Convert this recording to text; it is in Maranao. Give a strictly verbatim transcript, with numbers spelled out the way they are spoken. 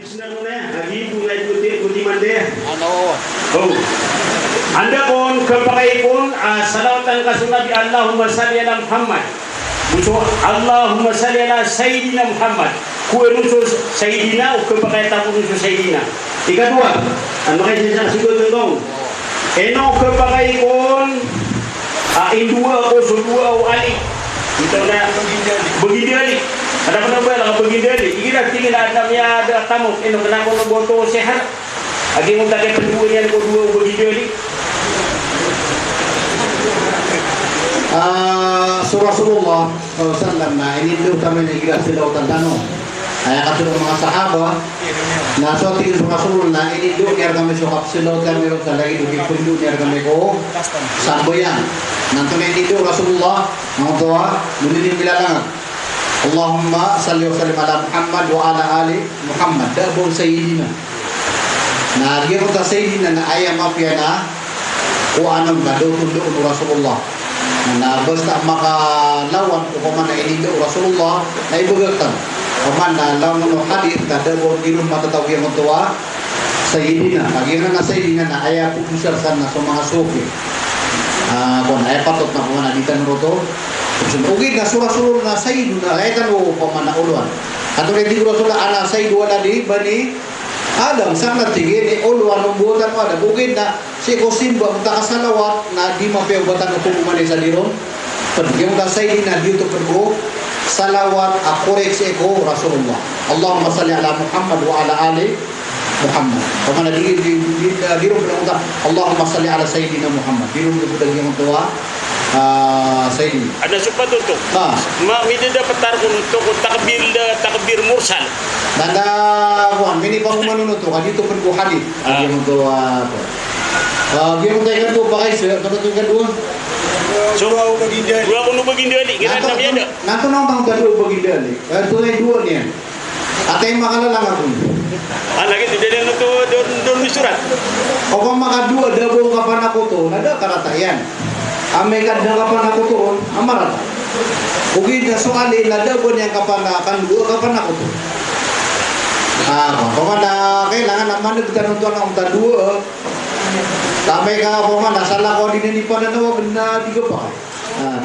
Agi bo na ito ti, ito ti mande. Ano? Oh. Anda kon khapakay kon, ah, salawatan ka so Nabi, Allahumma salli ala Muhammad. Oto, Allahumma salli ala Sayyidina Muhammad. Kowan oto Sayyidina, o khapakay ta kon oto Sayyidina. Ikadowa, ano kay sisa sigo tongtong. Ino khapakay kon, ah, indowa ko so dowa o Ali. Ito na, Baginda Ali. Ada pn a ba, Baginda Ali. Igira tig iyan a adn a miyada a tamok, ino kna kon o boto o sihar. Agi mo ta kay pndowa niyan ko dowa o Baginda Ali. Ah, so Rasulullah sallallahu alaihi wasallam na inindo tano igira salawatan tano. Aya katharo o manga sahaba, na so tig o Rasulullah na inindo niyan rkami so kapsalawat ami ron sa lagid o kipndo niyan rkami ko sambayang. Na antonaa i inindo o Rasulullah, na oto a, minimbila lang. Allahumma salli wa sallim ala Muhammad wa ala ali Muhammad. Da a ba on Sayyidina. Na giyangkoto a Sayyidina na aya mapiya na kowan on ka dowa tondog o Rasulullah. Na basta makalawan ko opama na inindo o Rasulullah, na ibagak tano. Opama na langon o hadith na da a ba on di ron matatago giyangkoto a Sayyidina. Ka giyanan a Sayyidina na aya pmbosar san na so manga sufi. Ah, kon, aya patot na opama na di tano roto. Ogaid na so Rasulullah na Sayyiduna, aya tano opama na olowan. Antonaa i tig o Rasulullah, ana sayyidu waladi bani Adam, sakn a tig iyan i olowan o mbawataan o Adam. Ogaid na sii ko simba, o ta kasalawat, na di mapiya o ba tano kokoman i sa di ron pd. Giyangkoto a Sayyidina, di oto pd ko salawat a korek sii ko Rasulullah. Allahumma salli ala Muhammad wa ala ali Muhammad. Opama na di, di, di, di ron pd a oto a, Allahumma salli ala Sayyidina Muhammad. Di ron pd a giyangkoto a Ah, Sayyidina. Adn a so patot oto. Ah. Ma, midadapat a rk on oto ko takbir, takbir mursal. Na, na, kowan, minipakoman on oto, ka di oto pd ko hadith. Ah. Giyangkoto, ah, kowan. Ah, giyangkoto a ikadowa, pakaiza, ikadowa. So, dowa o Baginda Ali. Dowa o Baginda Ali, igira na miyada. Na antonaa oto a dowa o Baginda Ali. Eh, antonaa i dowa niyan. Ati makalalang ako. Ah, lagid, di, di, di, di, di, di, di, di, surat. Opama ka dowa, da a ba on kapanakoto, na da a karata iyan. Amay ka da a kapanakoto on, a marata. Ogaid na so Ali na da a ba niyan kapana, kandowa, kapanakoto. Ah, opama na kailangan a maneg tano oto a na onta dowa, eh. Amay ka opama na salakaw a di niyan ipananaw, na di ka pa. Ah.